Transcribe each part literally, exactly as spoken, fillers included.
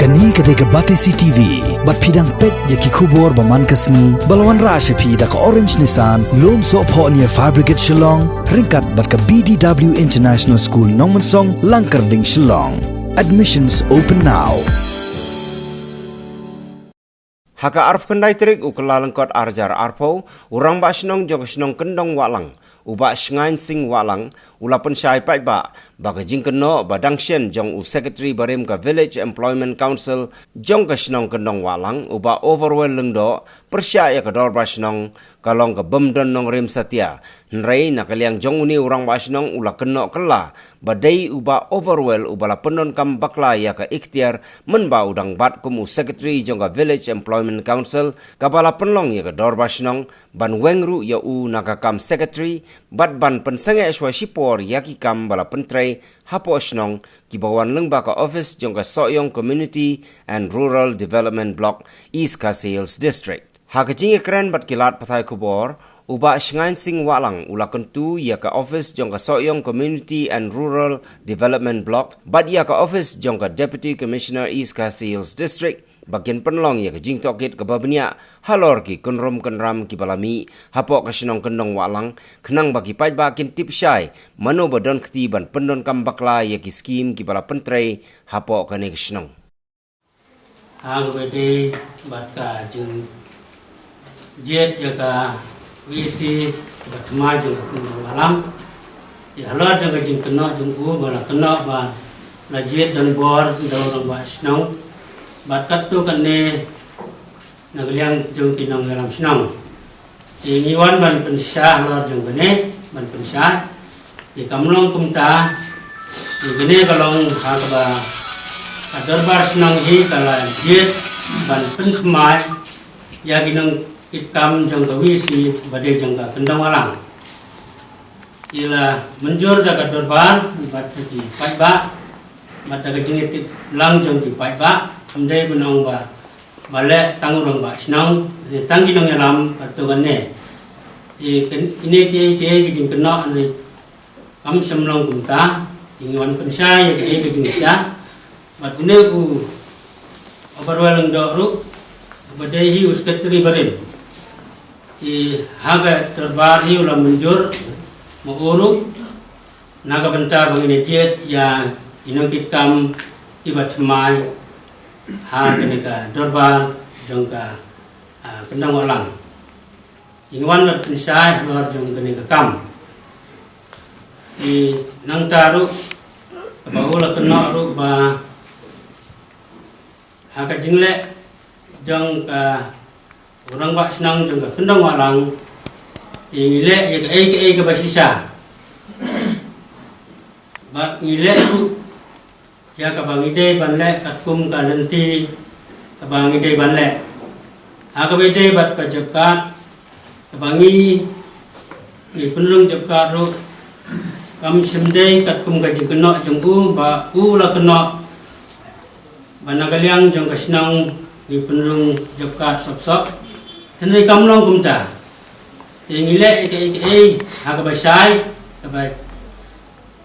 Kane ka dei ka Batesi T V, bad phi dang peit ïa ki khubor ba man ka sngi, ba la wanrah sha phi da ka Orange Nissan, Lumsohphoh near Fire Brigade Shillong, ryngkat bad ka B D W International School Nongmensong, Langkyrding, Shillong. Admissions open now. Ha ka arphew khyndai tarik u Kyllalyngkot arhajar arphew, u Rangbah Shnong jong ka shnong Kyndong Wahlang, u Bah Shngain Sing Wahlang, u la pynshai paidbah ba ka jingkynnoh ba dang shen jong u Secretary barim ka Village Employment Council jong ka shnong Kyndong Wahlang, u Bah Overwell Lyngdoh, pyrshah ïa ka Dorbar Shnong, ka long ka bym don nongrim satia. Hynrei na ka liang jong une u Rangbah Shnong u la kynnoh kylla ba dei u Bah Overwell uba la pyndonkam bakla ïa ka iktiar mynba u dang bat kum u Secretary jong ka Village Employment Council, kaba la pynlong ïa ka Dorbar Shnong ban weng ruh ïa u na ka kam Secretary, bad ban pynsangeh shuwa shipor ïa ki kam ba la pyntrei hapoh shnong, kiba wan lyngba ka office jong ka Sohiong Community and Rural Development Block, East Khasi Hills District. Ha ka jingïakren bad ki lad pathai khubor, u Bah Shngain Sing Wahlang u la kyntu ïa ka office jong ka Sohiong Community and Rural Development Block bad ïa ka office jong ka Deputy Commissioner East Khasi Hills District ba kin pynlong ïa ka jingtohkit kaba bniah halor ki kynrum kynram kiba la mih hapoh ka shnong Kyndong Wahlang, khnang ba ki paidbah kin tip shai mano ba don kti ban pyndonkam bakla ïa ki skim kiba la pyntrei hapoh kane ka shnong. Ha kaba ïadei bad ka jingjied ïa ka V C kaba thymmai jong ka Kyndong Wahlang. Ïa halor jong ka jingkynnoh jong u ba la kynnoh ba la jied donbor da u Rangbah Shnong bad katto katne na ka liang jong ki nongïalam shnong. Te ngi wan ban pynshai halor jong kane, ban pynshai. Te kam long kumta, te kane ka long ha kaba ka Dorbar Shnong hi ka la jied ban pynthymmai ïa ki nongkitkam jong ka V C ba dei jong ka Kyndong Wahlang. Te la mynjur da ka Dorbar bad da ki paidbah bad da ka jingïatip lang jong ki paidbah, kam dei ban ong ba ba leh tang u Rangbah Shnong, leh tang ki nongïalam katto katne. Te kane kiei kiei ki jingkynnoh leh kam shym long kumta, te ngi wan pynshai ïa kiei ki jingshisha. Bad une u Overwell Lyngdoh ruh, uba dei hi u Secretary barim, te ha ka Dorbar hi u la mynjur ma u ruh na ka bynta ba ngin ïa jied ïa ki nongkitkam kiba thymmai ha kane ka Dorbar jong ka, ah, Kyndong Wahlang. Te ngi wan ban pynshai halor jong kane ka kam. Te nangta ruh, kaba u la kynnoh ruh ba ha ka jingleh jong ka u Rangbah Shnong jong ka Kyndong Wahlang, te ngi leh ïa kaei kaei kaba shisha. Bad ngi leh ruh ïa kaba ngi dei ban leh katkum ka lynti kaba ngi dei ban leh. Ha kaba ïadei bad ka job card, kaba ngi, ngi pynrung job card ruh, kam shym dei katkum ka jingkynnoh jong u ba u la kynnoh ba na ka liang jong ka shnong ngi pynrung job card sop sop. Hynrei kam long kumta. Te ngi leh ïa kaei kaei ha kaba shai, kaba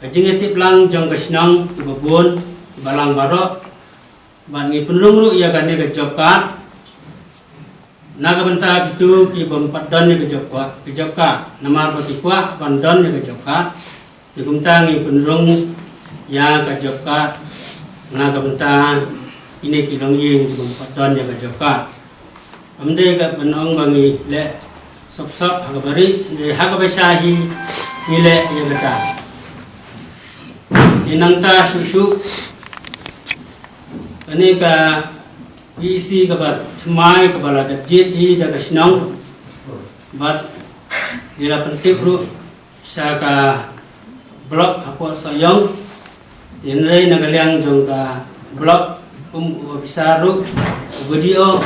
ka jingïatip lang jong ka shnong kiba bun, kiba lang baroh. Bad ngi pynrung ruh ïa kane ka job card na ka bynta kito kibym pat don ïa ka job card, ka job card. Namar ba ki kwah ban don ïa ka job card. Te kumta ngi pynrung ïa ka job card na ka bynta kine ki longïing kibym pat don ïa ka job card. Kam dei ka ban ong ba ngi leh sop sop ha kaba rieh, dei ha kaba shai hi ngi leh ïa kata. Te nangta shuh shuh, kane ka V C kaba thymmai kaba la dep jied hi da ka shnong, bad ngi la pyntip ruh sha ka block hapoh Sohiong. Hynrei na ka liang jong ka block, kum u officer ruh, u B D O,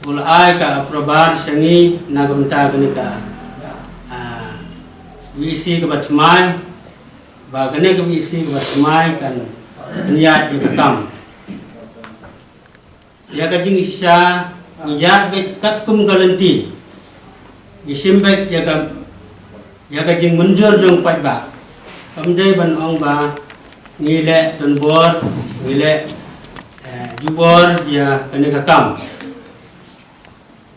u la ai ka approval sha ngi na ka bynta kane ka, ah, V C kaba thymmai, ba kane ka V C kaba thymmai kan pynïaid ïa ka kam. Ïa ka jingshisha ngi ïaid beit katkum ka lynti. Ngi shim beit ïa ka, ïa ka jingmynjur jong paidbah. Kam dei ban ong ba ngi leh donbor, ngi leh Eh, jubor ïa kane ka kam.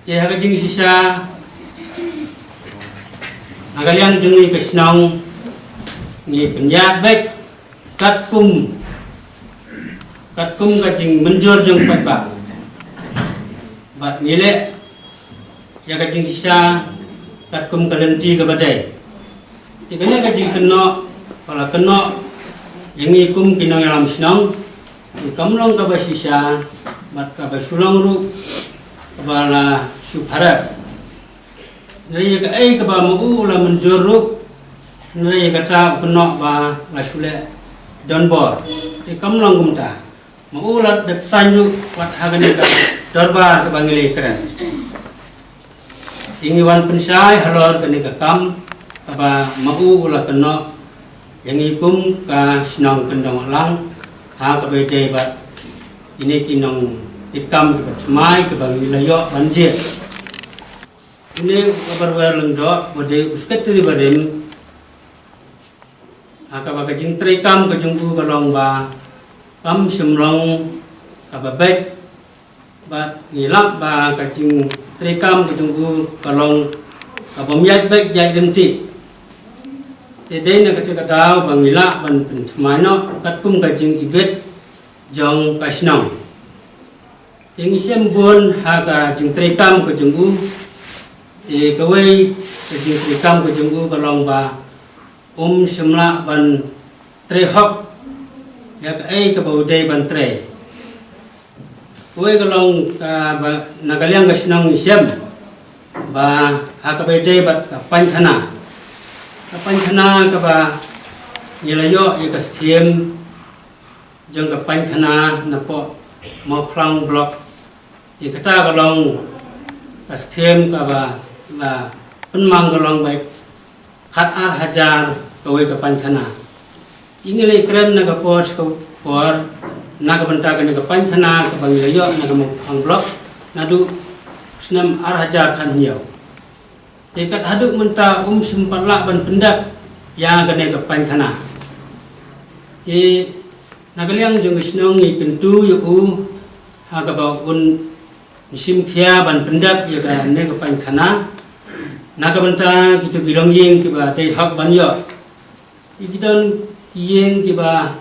Te ha ka jingshisha, na ka liang jong ngi ka shnong, ngi pynïaid beit katkum, katkum ka jingmynjur jong paidbah. Bad ngi leh ïa ka jingshisha katkum ka lynti kaba dei. Te kane ka jingkynnoh, ba la kynnoh ïa ngi kum ki nongïalam shnong, te kam long kaba shisha bad kaba shu long ruh kaba la shu pharep. Hynrei ïa kaei kaba ma u la mynjur ruh, hynrei ïa kata u kynnoh ba la shu leh donbor. Te kam long kumta. Ma u la dep saiñ ruh wat ha kane ka dorbar kaba ngi la ïakren. Te ngi wan pynshai halor kane ka kam kaba ma u la kynnoh ïa ngi kum ka shnong Kyndong Ahlang, ha kaba ïadei bad kine ki nongkitkam kiba thymmai kiba ngi la ïoh ban jied. Une u Bah Barwer Lyngdoh, uba dei u Secretary barim, ha kaba ka jingtreikam ka jong u ka long ba kam shym long kaba beit, bad ngi lap ba ka jingtreikam ka jong u ka long kaba ym ïaid beit ïaid ryntih. Te dei na kata ka daw ba ngi lah ban pynthymmai noh katkum ka jingibit jong ka shnong. Te ngi shem bun ha ka jingtreikam ka jong u. Te kawei ka jingtreikam ka jong u ka long ba um shym lah ban trei hok ïa kaei kaba u dei ban trei. Kawei ka long kaba na ka liang ka shnong ngi shem ba ha kaba ïadei bad ka paiñkhana. Ka paiñkhana kaba ngi la ïoh ïa ka skhim jong ka paiñkhana napoh Mawphlang Block. Te kata ka long ka skhim kaba la pynmang ka long ba khat ar hajar kawei ka paiñkhana. Te ngi la ïakren na ka por sha ka por na ka bynta kane ka paiñkhana kaba ngi la ïoh na ka Mawphlang Block naduh snem ar hajar khathynñiew. Te kat haduh mynta um shym pat lah ban pyndep ïa kane ka paiñkhana. Te na ka liang jong ka shnong ngi kyntu ïa u ha kaba un shim khia ban pyndep ïa kane ka paiñkhana. Na ka bynta kito ki longïing kiba dei hok ban ïoh. Ki don ki ïing kiba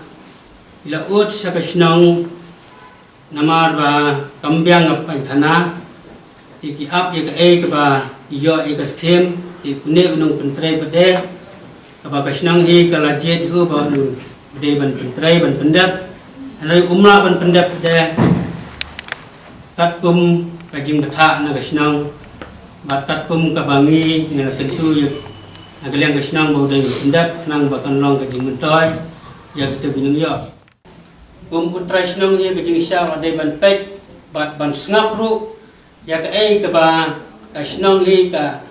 la ud sha ka shnong namar ba kam biang ka paiñkhana, te ki ap ïa kaei kaba ïoh ïa ka skhim, te une u nongpyntrei pat de, kaba ka shnong hi ka la jied ïa u ba u dei ban pyntrei ban pyndep, hynrei um lah ban pyndep pat de, katkum ka jingbthah na ka shnong, bad katkum kaba ngi ngi la kyntu ïa na ka liang ka shnong ba u dei ban pyndep, khnang ba kan long ka jingmyntoi ïa kito ki nongïoh. Kum u trai shnong hi ka jingshisha u la dei ban peit bad ban sngap ruh ïa kaei kaba ka shnong hi ka,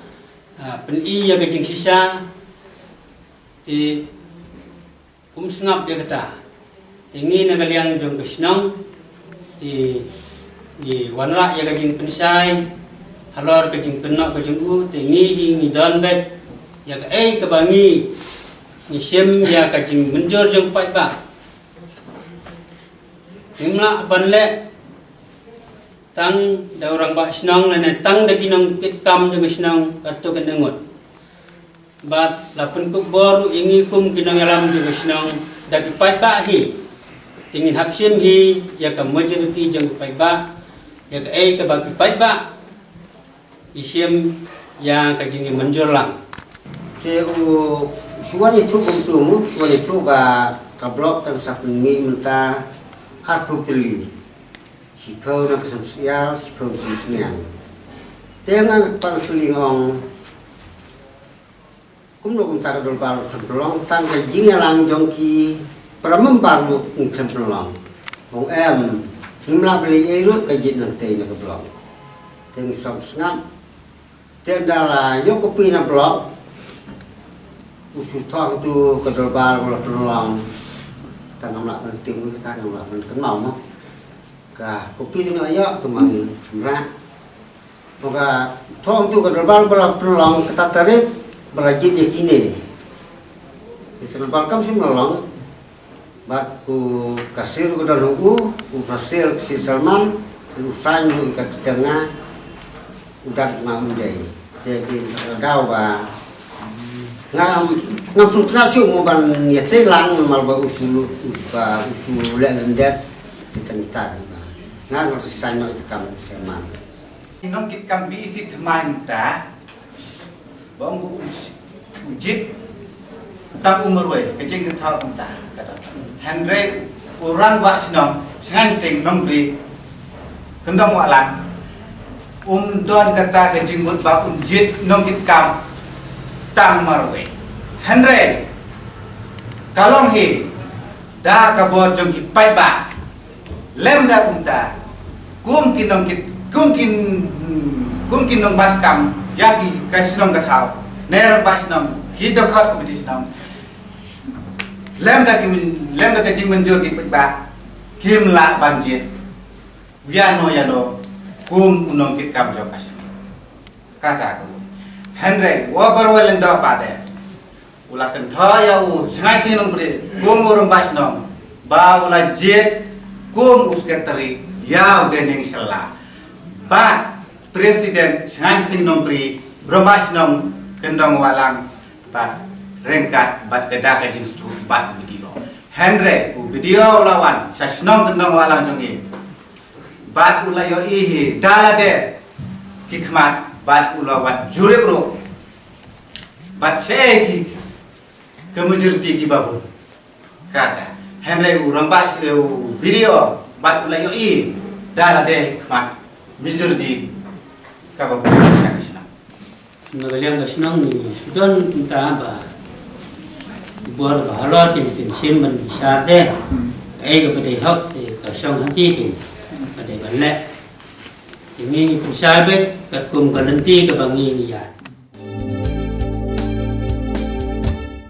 ah, pyni ïa ka jingshisha. Te um sngap ïa kata. Te ngi na ka liang jong ka shnong te ngi wanrah ïa ka jingpynshai halor ka jingpynnoh ka jong u, te ngi hi ngi don beit ïa kaei kaba ngi ngi shem ïa ka jingmynjur jong paidbah. Ngim lah ban leh tang da u rangbah shnong lane tang da ki nongkitkam jong ka shnong katto katne ngut. Bad la pynkup bor ruh ïa ngi kum ki nongïalam jong ka shnong da ki paidbah hi. Te ngin hap shim hi ïa ka majority jong ki paidbah, ïa kaei kaba ki paidbah ki shim ïa ka jingïamynjur lang. Te u shu wan ïathuh kumtu mo, shu wan ïathuh ba ka block kan sa pynmih mynta arphew tylli. Shiphew na ka Sumsyiar, shiphew na Sumsniang. Te nga nga pan kylli nga ong, kumno kumta ka dorbar u khlem pynlong, tang ka jingïalang jong ki para member ruh ngi khlem pynlong. Ong em, ngim lah ban leh ei ruh ka jied nangtei na ka block. Te ngi sngewsngap. Te ynda la ïoh copy na block, u shu thoh hangtu ka dorbar ba la pynlong. Kata ngam lah ban kynmaw mo. Ka copy te nga la ïoh, te ma ngi shu rah. Mo ka thoh hangtu ka dorbar ba la pynlong kata tarik ba la jied ïa kine. Te ka dorbar kam shym la long. Bad u Kasir u don u, u Fasil Kasir Salman, u Sain u ka tengah, u Dat ma u dei. Te bin sa daw ba ngam ngam suk na suk mo ban ya te lang mal ba usul ba usul le lendet kita kita ba. Ngam suk sa no kam Salman. Nong kit kam bi isi tmain ta. Ba ong u jied tang u marwei ka jingkynthau kumta kata. Hynrei u rangbah shnong Shngain Sing Nongpri Kyndong Wahlang um don kata ka jingmut ba un jied nongkitkam tang marwei. Hynrei ka long hi da ka bor jong ki paidbah. Lem da kumta kum ki nongkit kum ki kum ki nongbat kam ya ki ka shnong ka thaw ne rangbah shnong ki dkhot committee shnong. Lem da ki lem da ka jingmynjur ki paidbah kim lah ban jied ya no ya no kum u nongkitkam jong ka shnong. Kata ka mut. Hynrei wa barwei lyndoh pat de u la kynthoh ya u Shngain Sing Nongpri kum u rangbah shnong ba u la jied kum u secretary ya u Daniel Shylla bad president Shngain Sing Nongpri rangbah shnong Kyndong Wahlang bad ryngkat bad ka da ka jingstad bad video. Hynrei u video u la wan sha shnong Kyndong Wahlang jong i bad u la ïohi hi da lade ki khmat bad u la wan jurip ruh bad sha ki ka majority ki babun. Kata hynrei u rangbah shnong u video bad u la ïohi da lade khmat majority ka babun sha ka shnong. Na ka liang ka shnong ni sudon nta ba bor ba halor kin kin sim ban bishar de. Ai ka ba dei hok te ka shong hati kin ba dei ban leh. Te ngi ngi pynshai beit katkum ka lynti ka ba ngi ngi ïa.